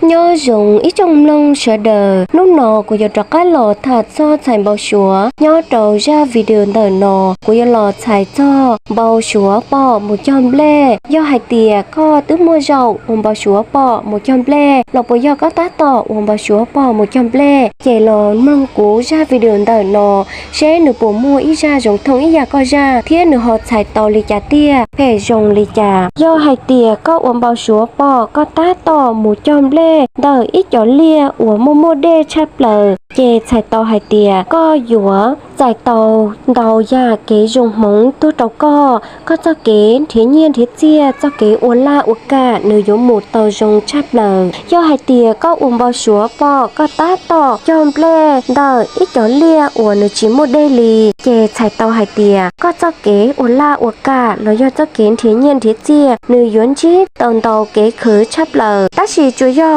Nyob zoo ib tsoom mloog sawv daws, hnub no kuv yuav rov qab los tham txog txhais npau suav. Nyob rau zaj video ntawm no kuv yuav los txhais txog npau suav pom mus cog nplej. Yog hais tias koj twb muaj zaum ua npau suav pom mus cog nplej los puas yog koj tab tom ua npau suav pom mus cog nplej, ces los mloog kuv zaj video ntawm no seb nws puas muaj ib zaj zoo thooj ib yam koj zaj thiab nws ho txhais tau li cas tiag, phem zoo li cas. Yog hais tias koj ua npau suav pom koj tab tom mus cog nplej ntawm ib cov liaj uas muaj muaj dej tshaj plaws, ces txhais tau hais tias koj yuav txais tau ntau yam kev zoo hmoov tuaj rau koj. Koj txoj kev nrhiav nyiaj nrhiav txiaj, txoj kev ua laj ua kam nws yuav mus tau zoo tshaj plaws. Yog hais tias koj ua npau suav pom koj tab tom cog nplej ntawm ib cov liaj uas nws tsis muaj dej li, ces txhais tau hais tias koj txoj kev ua laj ua kam los yog txoj kev nrhiav nyiaj nrhiav txiaj nws yuav ntsib tau ntau kev khwv tshaj plaws. Tab sis tsuas yog